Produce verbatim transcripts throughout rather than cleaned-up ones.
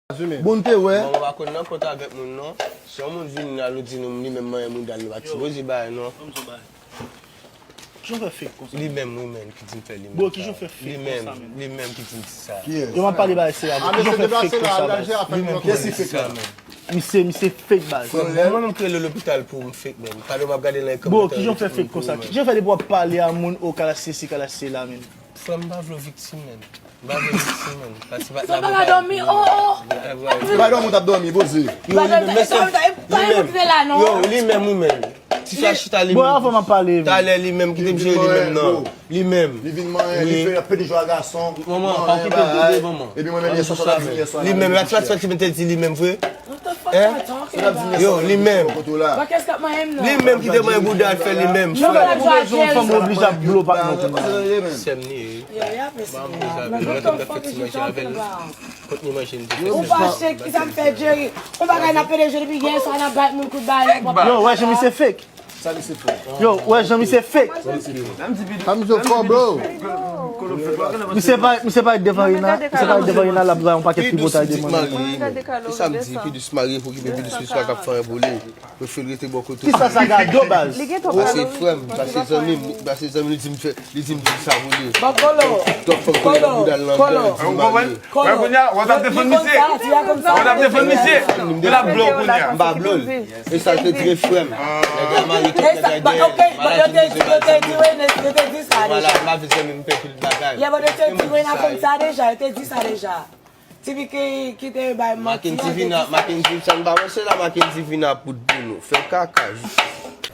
Bon, te wè. Bon, mwen pa konn nan kont avèk moun non. Si yon moun vin la, nou di nou li menm manyen mouda l, nou pa t sipoze bay non. Kijan w fè fake konsa? Li menm, wi, menm, ki di m fè li menm. Bro, kijan w fè fake konsa, menm? Li menm ki di m di sa. Yo, m ap pale bagay serye avè w. Kijan w fè fake konsa, baz? Li menm ki di m di sa, menm. Misye, misye fake, baz. Mwen menm k rele lopital pou m fake, menm. Pale m ap gade nan ekran. Bro, kijan w fè fake konsa? Kijan w fè depi w ap pale a moun, o, kalash sesi, kalash sela, menm? Frè m, m pa vle w viktim, menm. M pa vle viktim, menm. Pase pa la. Sa pa ka dòmi, oh, oh. Pa dòmi, w t ap dòmi, poze. Yo, li menm, mesye, li menm. Yo, li menm, wi, menm. Ti sa chita li menm. Bon, avan m ap pale. Talè li menm, kite m jere li menm, non. Li menm. Li vin manyen, li fè, ap pede jwe a gason. Manman, pa okipe l, manman. Epi mwen menm, yè swa, sa t ap vin yè swa la. Li menm, la, sa, sa, sa, sa, li te di li menm, vre? Hein? Yo, li menm. Li menm ki te manyen bouda l fè li menm, frè. Ou bezwen yon fanm, ou oblije ap blow back non kounye a. Sè m li ye. Mwen menm m t ap fè ti manje avè l. Kot ni manje n te fè. Ou fache, kisa m fè, Jerry? Yon bagay n ap pede jwe depi yè swa, n ap bay moun kout balè. Yo, wè jan misye fake. Sa misye fè. Yo, wè jan misye fake. Sa misye fò, bro. Misye pa, misye pa devan Rina, misye pa devan Rina, l ap bay yon pakèt tripotay de manman. Pidous marye, pou ki Pidous pa ka fè anyen pou li. Prefere rete bò kote. Kisa sa gade, baz? Pase frè m, pase zanmi m, pase zanmi m, li di m fè, li di m di sa pou li. Dòk fanm konnen nan bouda l nan bouda l, li di m marye. Wè, kounye a, w ap defann misye. W ap defann misye. L ap blow kounye a. M pa blow l. E sa l te di frè m. Nèg la marye tout nèg la gen. Yo te di, yo te di sa deja. M pa vle zanmi m pè pil bagay. Yo te di Rena konn sa deja, yo te di sa deja. Tipi ki, ki te bay manti an, te di sa. Mackenzie vin a, Mackenzie, sa n pa panse la, Mackenzie vin a poud pou nou. Fè kaka.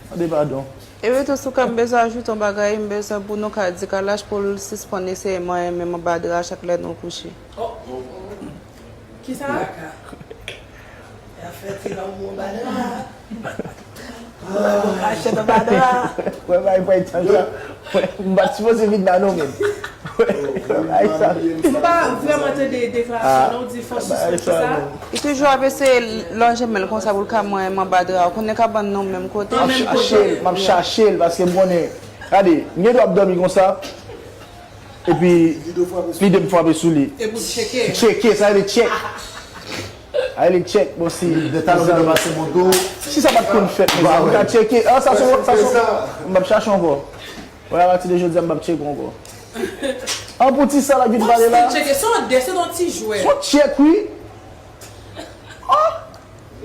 Mande padon. Epi tou, si w ka, m bezwen ajoute yon bagay, m bezwen pou nou ka di Kalash pou l sispann eseye manyen menm anba dra chak lè nou kouche. Oh. Kisa? Kaka. Y ap fè ti lanmou anba dra. Mwen pa sipoze vin la non, men. M pa vrèman tande deklarasyon nan, ou di fò sispann fè sa. Li toujou ap eseye lonje men l konsa pou l ka manyen m anba dra. Ou konnen kabann nou menm kote. M ap chache l, m ap chache l, paske m konnen, gade, m gen dwa ap dòmi konsa, epi lide m frape sou li. Epi w tcheke. Tcheke, sa rele tchèk. Ay, li tchèk, bon, si. De talon ki te pase moto. Si sa pa t konn fèt, mezanmi, m ta tcheke. Ah, sa se, sa se, m p ap chache ankò. Wè, apati de jodi a, m p ap tcheke ankò. An pou ti sa la ki vin pale la. Tcheke, se yon dè, se yon ti jwèt. Se yon tchèk, wi. Ah!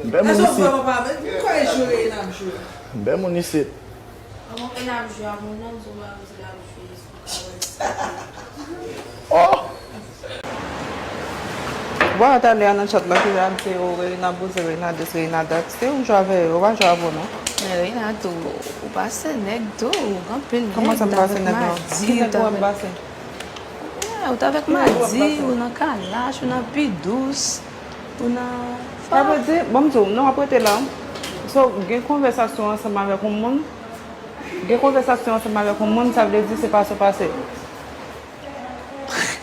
M pè moun isit. Èske w vrèman pa vle? Kòman jwe n ap jwe? M pè moun isit. Kòman n ap jwe a, moun nan, m di w pa vle jwe. Oh! Bò a talè a nan chat la ki ap di ou Reina bouzé, Reina dis, Reina dat. Se ou jwe avè yo, ou pa jwe avè w non. Men Reina tou, ou pase nèg tou, ou gen anpil nèg, ou t avèk Madi, ou t avèk, ou t avèk Madi, ou nan Kalash, ou nan Pidous, ou nan. Sa vle di, bon, m di w, non, w ap rete la. So, gen konvèsasyon ansanm avèk yon moun, gen konvèsasyon ansanm avèk yon moun, sa vle di se pase w pase.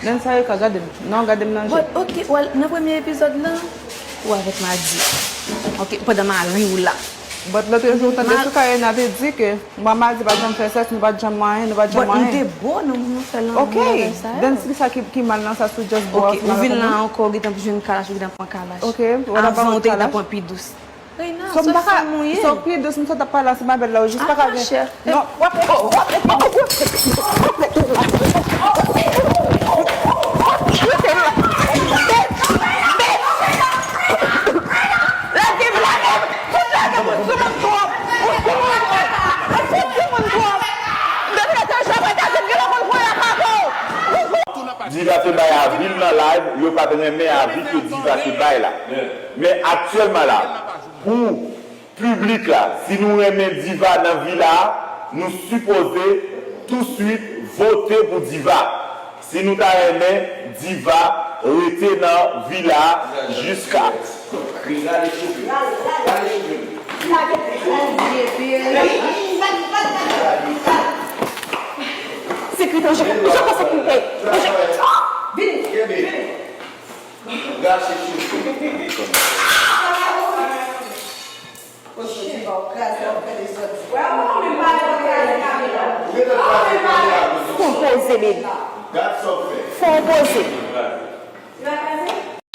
Nan sa yo ka gade m. Non, gade m nan je. But, ok, well, nan premye epizòd lan, ou avèk Madi. Ok, pandan mari w la. But lòt jou, w tande sou Karina te di ke mwen Madi pa t janm fè sèks, nou pa t janm manyen, nou pa t janm manyen. But m te bo nan moman fè lanmou avèk sa yo. Ok, then kisa ki, ki mal nan sa si w just bo ansanm avèk yon moun? Ok, ou vin la ankò, ou gentan jwenn Kalash, ou gentan pran Kalash. Ok, what about Kalash? Avan ou te gentan pran Pidous. Reina, so, m pa ka, so, Pidous, m sot ap pale ansanm avè l la, ou jis pa ka gen. Non, w ap, w ap, w ap, w ap, w ap, w ap, w ap, w ap, w ap, w ap, lage m, lage m, fout lage m, ou sou moun twòp, ou sou moun twòp, ou fout sou moun twòp. Depi lè te jwe mwen ta di m genlè konn pran lakado. Diva te bay avi l nan live, yo pa t renmen avi ke Diva te bay la. Men aktyèlman la, pou piblik la, si nou renmen Diva nan vila a, nou sipoze touswit vote pou Diva. Si nou ta renmen Diva rete nan vila a jiska. Sekretè, Jean, Jean, Jean, Jean, vini. Rache cheve. Fon poze, baby. Fon poze.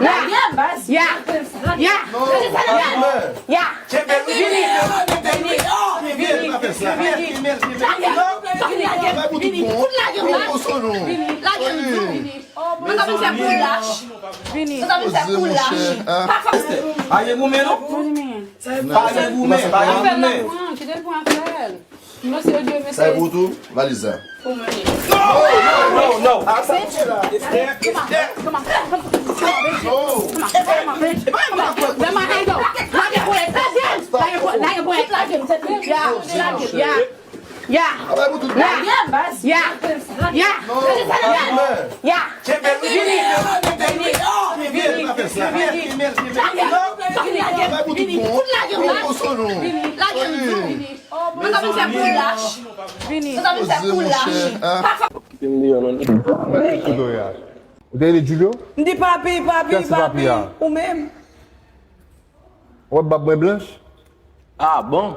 Lage m, baz. Ya. Ya. Ya. Vini. Vini. Vini. Vini. Lage m. Lage m. Fout lage m la. Vini. Lage m. Vini. Mwen sa vin fè kou lach. Vini. Mwen sa vin fè kou lach. Pa fè. Pa gen goumen non. Pa gen goumen. Pa gen goumen. Kite l pran afè l. Mesye, Dye, mesye. Sa e pou tou? Valiz la. Pou mwen. No, no, no, no. Esther, Esther. Lage m. Lage m. Ya. Ya. Ya. Lage m, baz. Ya. Ya. Ya. Ya. Vini. Vini. Vini. Vini. Vini. Fout lage m la. Vini. Lage m. Vini. Mwen sa vin fè kou lach. Vini. Mwen sa vin fè kou lach. Pa fè. Kite m deyò non. Ou te rele Julio? M di papi, papi, papi. Ou menm? Ou wè bab mwen blanch? Ah bon?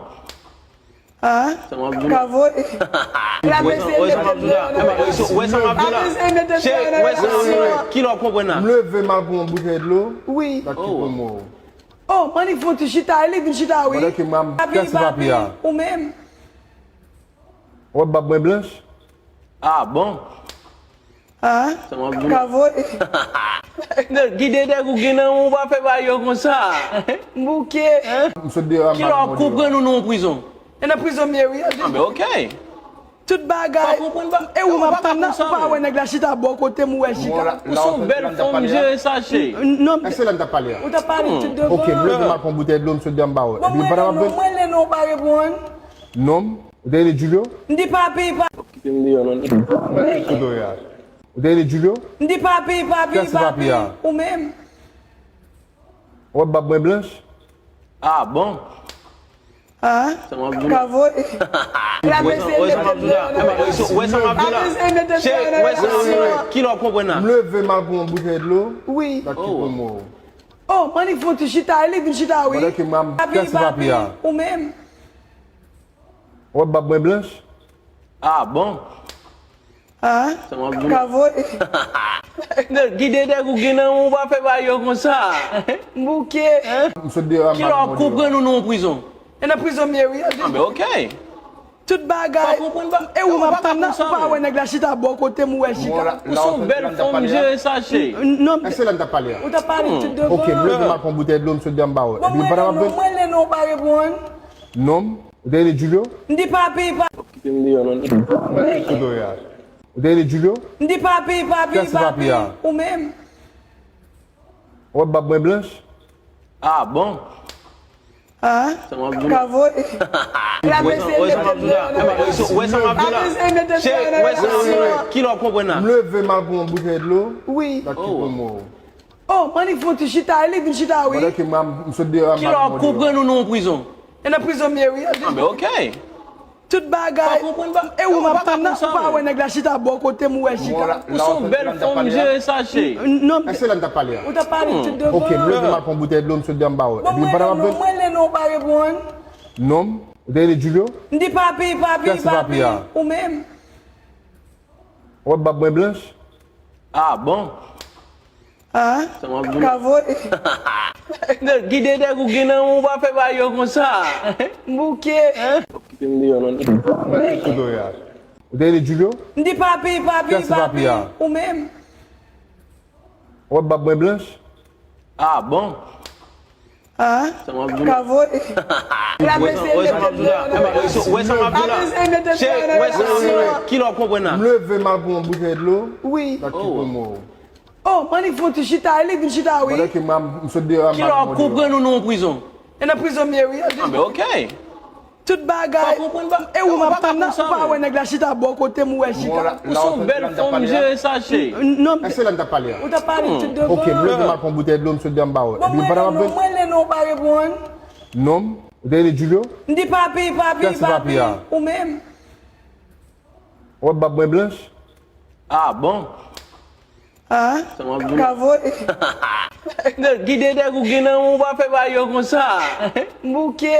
Ah, sa m ap di w. Ka voye. La mesye mete dlo nan. Wè sa m ap di w la. Cheri, wè sa m ap di w la. Kilè w konprann la? M leve m al pran yon boutèy dlo. Wi. Nan ki pou mwen. Oh, Manik fè yon ti chita, li vin chita wi. Papi, papi, ou menm? Ou wè bab mwen blanch? Ah bon? Ah, ka voye. Gide nèg ou gen nan men w, ou pa fè bagay yo konsa. M bouke. Kilè w ap konprann ou nan yon prizon? E nan prizon m ye wi. Ah, men ok. Tout bagay. E ou m ap tann nan, ou pa wè nèg la chita bò kote m, ou wè chita. Ou se yon bèl fanm, jere sa cheri. Non. Èske lè m t ap pale a? Ou t ap pale tout devan. Ok, m leve m al pran boutèy dlo, m sot deyò m ba wè. Bon, mwen rele non, mwen rele non, ou pa reponn. Non. Ou te rele Julio? M di papi, papi. Kite m deyò non. Ou te rele Julio? M di papi, papi, papi. Ou menm? Ou wè bab mwen blanch? Ah bon? Ah, ka voye. La mesye mete dlo nan. Wè sa m ap di w la. Cheri, wè sa m ap di w la. Kilè w konprann la? M leve m al pran yon boutèy dlo. Wi. Nan ki pou mwen. Oh, Manik fè yon ti chita, li vin chita wi. Papi, papi, ou menm? Ou wè bab mwen blanch? Ah bon? Ah, ka voye. Gide nèg ou gen nan men w, ou pa fè bagay yo konsa. M bouke. Kilè w ap konprann ou nan yon prizon? E nan prizon m ye wi. Ah, men ok. Tout bagay. E ou m ap tann nan, ou pa wè nèg la chita bò kote m, ou wè chita. Ou se yon bèl fanm, jere sa cheri. Non. Èske lè m t ap pale a? Ou t ap pale tout devan. Ok, m leve m al pran boutèy dlo, m sot deyò m ba wè. Bon, mwen rele non, mwen rele non, ou pa reponn. Non. Ou te rele Julio? M di papi, papi. Kite m deyò non. Ou te rele Julio? M di papi, papi, papi. Ou menm? Ou wè bab mwen blanch? Ah bon? Ah, sa m ap di w la. Ka voye. Ou wè sa m ap di w la? Ou wè sa m ap di w la? Cheri, ou wè sa m ap di w la? Kilè w konprann la? M leve m al pran yon boutèy dlo. Wi. Nan ki pou mwen. Oh, Mannik fè yon ti chita, li vin chita, wi. Pandan ke mwen, m sot deyò a, m al pran yon dlo. Kilè w konprann ou nan yon prizon? E nan prizon m ye, wi. Ah, ben, ok. Tout bagay. E ou m ap tann nan, ou pa wè nèg la chita bò kote m, ou wè chita. Ou se yon bèl fanm, jere sa, cheri. Non. Èske la n t ap pale a? Ou t ap pale tout devan. Ok, m leve m al pran boutèy dlo, m sot deyò m ba wè. Bon, mwen rele non, mwen rele non, ou pa reponn. Non m? Ou te rele Julio? M di papi, papi, papi. Ou menm? Ou wè bab mwen blanch? Ah bon? Ah, sa m ap di w la. Ka voye. Gide nèg ou gen nan men w, ou pa fè bagay yo konsa. M bouke. Kite m deyò non. Ou te rele Julio? M di papi, papi, papi. Ou menm? Ou wè bab mwen blanch? Ah bon? Ah, sa m ap di w la. Ka voye. Ou wè sa m ap di w la? Ou wè sa m ap di w la? Cheri, ou wè sa m ap di w la? Kilè w konprann la? M leve m al pran yon boutèy dlo. Wi. Nan ki pou mwen. Oh, Mannik fè yon ti chita, li vin chita, wi. Pandan ke mwen, m sot deyò a, m al pran yon dlo. Kilè w konprann ou nan yon prizon? E nan prizon m ye, wi. Ah, ben, ok. Tout bagay. E ou m ap tann nan, ou pa wè nèg la chita bò kote m, ou wè chita. Ou se yon bèl fanm, jere sa, cheri. Non. Èske la n t ap pale a? Ou t ap pale tout devan. Ok, m leve m al pran boutèy dlo, m sot deyò m ba wè. Bon, mwen rele non, mwen rele non, ou pa reponn. Non m? Ou te rele Julio? M di papi, papi, papi. Ou menm? Ou wè bab mwen blanch? Ah bon? Ah, sa m ap di w la. Ka voye. Gide nèg ou gen nan men w, ou pa fè bagay yo konsa. M bouke.